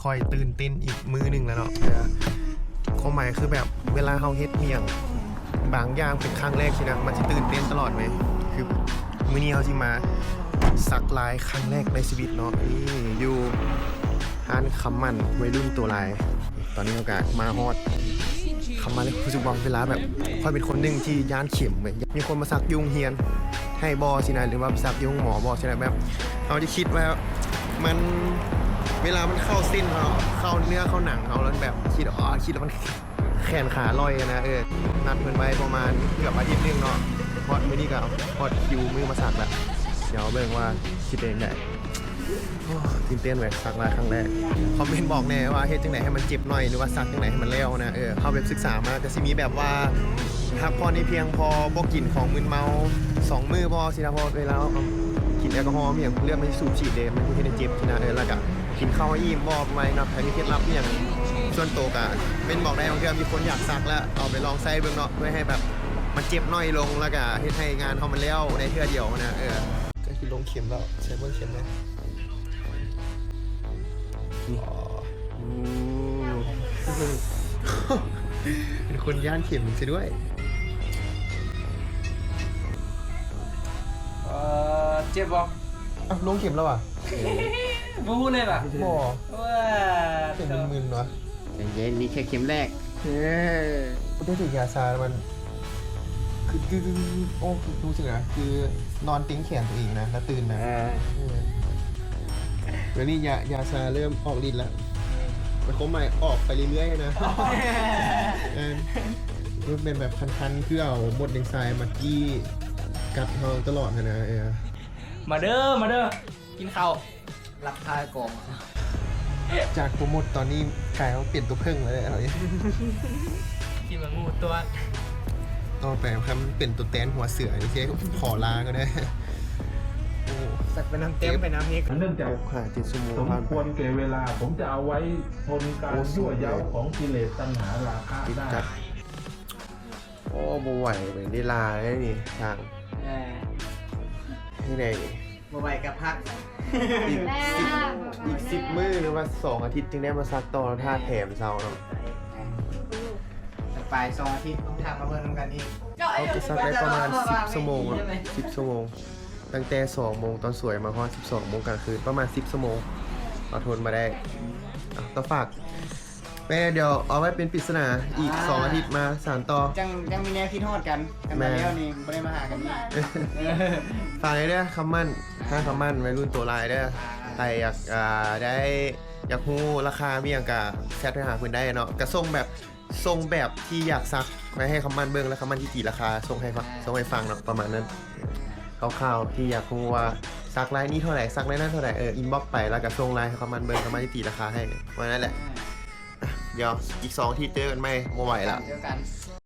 ຂ້ອຍຕື່ນເຕັ້ນອີກມື້ໜຶ່ງແລ້ວເນາະ. ຄວາມໝາຍຄືແບບເວລາເຮົາເຮັດອີ່ຫຍັງບາງຢ່າງເປັນຄັ້ງແລກຊີ້ນະ ມັນຊິຕື່ນເຕັ້ນຕະຫຼອດເວີຍ. ຄືມື້ນີ້ເຮົາຊິມາສັກລາຍຄັ້ງແລກໃນຊີວິດເນາະ. ນີ້ຢູ່ຮ້ານຄຳໝັ້ນໄວລຸ້ນໂຕຫຼາຍ. ຕອນນີ້ເຮົາກະມາຮອດຄຳໝັ້ນແລ້ວ. ຮູ້ສຶກວ່າເວລາແບບ ຂ້ອຍເປັນຄົນໜຶ່ງທີ່ຢ້ານເຂັມເວີຍ. ມີຄົນມາສັກຢູ່ໂຮງຮຽນໃຫ້ບໍ່ຊີ້ນະ ຫຼືວ່າໄປສັກຢູ່ໂຮງໝໍບໍ່ຊີ້ນະ. ແບບເຮົາຈະຄິດວ່າມັນ ເວລາມັນເຂົ້າເສັ້ນເຮົາ ເຂົ້າເນື້ອເຂົ້າໜັງເຮົາ ແລ້ວແບບຄິດ ອໍ ຄິດແລ້ວມັນແຂນຂາລອຍນະ. ເອີ ນັດເພິ່ນໄວ້ປະມານເກືອບອາທິດໜຶ່ງເນາະ. ຮອດມື້ນີ້ກະຮອດຄິວມື້ມາສັກລະ. ດຽວເບິ່ງວ່າຊິເປັນຈັ່ງໃດ. ໂອ້ ຕື່ນເຕັ້ນເວີຍ ສັກລາຍຄັ້ງແລກ. ຄອມເມັນບອກແດ່ວ່າເຮັດຈັ່ງໃດໃຫ້ມັນເຈັບໜ້ອຍ ຫຼືວ່າສັກຈັ່ງໃດໃຫ້ມັນແລ້ວນະ. ເອີ ເຮົາແບບສຶກສາມາກະຊິມີແບບວ່າ ພັກຜ່ອນໃຫ້ພຽງພໍ ບໍ່ກິນຂອງມຶນເມົາສອງມື້ພໍຊີ້ນະ. ເພາະເວລາເຮົາກິນແອລກໍຮໍມີຫຍັງ ເລືອດມັນສູບສີດເດ້ ມັນເຮັດໃຫ້ເຈັບຊີ້ນະ. ເອີ ແລ້ວກະກິນເຂົ້າໃຫ້ອີ່ມພໍປະມານເນາະ. ໃຜມີເຄັດລັບອີ່ຫຍັງ ສ່ວນໂຕກະເມັນບອກໄດ້ ບາງເທື່ອມີຄົນຢາກສັກແລ້ວ ເອົາໄປລອງໃຊ້ເບິ່ງເນາະ ເພື່ອໃຫ້ແບບມັນເຈັບໜ້ອຍລົງ ແລ້ວກະເຮັດໃຫ້ງານເຮົາມັນແລ້ວໃນເທື່ອດຽວນະ. ເອີ ໃກ້ຊິລົງເຂັມແລ້ວ ໃສ່ເບິ່ງເຂັມແດ່. ອໍ ເປັນຄົນຢ້ານເຂັມຊະດ້ວຍ. ເອີ ເຈັບບໍ່? ອ້າວ ລົງເຂັມແລ້ວຫວາ? ບໍ່ຮູ້ເລີຍຫວາ? ບໍ່ ເປັນມຶນໆຫວາ? ໃຈເຢັນ ນີ້ແຄ່ເຂັມແລກ. ເອີ ບໍ່ໄດ້ຖືກຢາຊາ ມັນຄື ຄື ຄື ໂອ້ ຄື ຮູ້ສຶກນະ ຄືນອນຕິງແຂນຕົວເອງນະ ແລ້ວຕື່ນນະ. ເອີ ດຽວນີ້ຢາ ຢາຊາເລີ່ມອອກລິດແລ້ວ. ເອີ ມັນຄົງໝາຍອອກໄປເລື້ອຍໆນະ. ແມ່ນ ມັນເປັນແບບຄັນໆ ຄືເອົາມົດແດງຊາຍມາກີ້ກັດເຮົາຕະຫຼອດຫັ້ນນະ. ເອີ ມາເດີ ມາເດີ ກິນເຂົ້າ ລັກພາກອງ ຈາກໂປຣໂມດຕອນນີ້ກາຍມາເປັນຕົວເຜິ້ງແລ້ວເດ້. ກິນໝາກຫູຕົວະ ຕໍ່ໄປຄັນເປັນຕົວແຕນຫົວເສືອນີ້ຊິຂໍລາກໍໄດ້. ໂອ້ ສັກໄປນຳແຕ້ມໄປນຳນີ້ ເນື່ອງຈາກ ຫົກຫາເຈັດຊົ່ວໂມງຜ່ານໄປ ສົມຄວรแก่เวลา ผมจะเอาไว้ทนการยั่วเย้าของกิเลสตัณหาราคะได้ ໂອ້ ບໍ່ໄຫວເວີຍ ໄດ້ລາແລ້ວນີ້ ທາງ ເອີ ເຮັດໃດນີ້ ບໍ່ໄຫວກໍພັກ ອີກ ແມ່ນ ສິບ ອີກສິບມື້ ຫຼືວ່າສອງອາທິດຈຶ່ງໄດ້ມາສັກຕໍ່ ຖ້າແຖມເຊົາເນາະ. ສະບາຍ ສອງອາທິດຕ້ອງຖາມມາເບິ່ງນຳກັນອີກ. ເຮົາຈະສັກໄດ້ປະມານສິບຊົ່ວໂມງເນາະ ສິບຊົ່ວໂມງ ຕັ້ງແຕ່ສອງໂມງຕອນສວຍມາຮອດສິບສອງໂມງກາງຄືນ ປະມານສິບຊົ່ວໂມງ ເຮົາທົນມາໄດ້. ເອົາ ກໍຝາກ ແມ່ ດຽວເອົາໄວ້ເປັນປິດສະໜາ ອີກ ອ່າ ສອງອາທິດມາສານຕໍ່ ຈັ່ງ ຈັ່ງມີແນວຄິດຮອດກັນ ກັນມາແລ້ວນີ້ບໍ່ໄດ້ມາຫາກັນອີກ. ຝາກເດີຄຳໝັ້ນ ທາງຄຳໝັ້ນໄວລຸ້ນໂຕຫຼາຍເດີ. ອ່າ ໃຜຢາກ ອ່າ ໄດ້ ຢາກຮູ້ລາຄາມີຫຍັງກະແຊັດໄປຫາເພິ່ນໄດ້ເນາະ. ກະສົ່ງແບບ ສົ່ງແບບທີ່ຢາກສັກໄປໃຫ້ຄຳໝັ້ນເບິ່ງ ແລ້ວຄຳໝັ້ນຊິຕີລາຄາສົ່ງໃຫ້ ອ່າ ສົ່ງໃຫ້ຟັງເນາະ ປະມານນັ້ນ. ຄ່າວໆ ທີ່ຢາກຮູ້ວ່າສັກລາຍນີ້ເທົ່າໃດ ສັກລາຍນັ້ນເທົ່າໃດ ເອີ ອິນບັອກໄປ ແລ້ວກະສົ່ງລາຍໃຫ້ຄຳໝັ້ນເບິ່ງ ຄຳໝັ້ນຊິຕີລາຄາໃຫ້ ປະມານນັ້ນແຫຼະ. ອ່າ ດຽວອີກສອງອາທິດເຈີກັນໃໝ່ ບໍ່ໄຫວລະ ເຈີກັນ.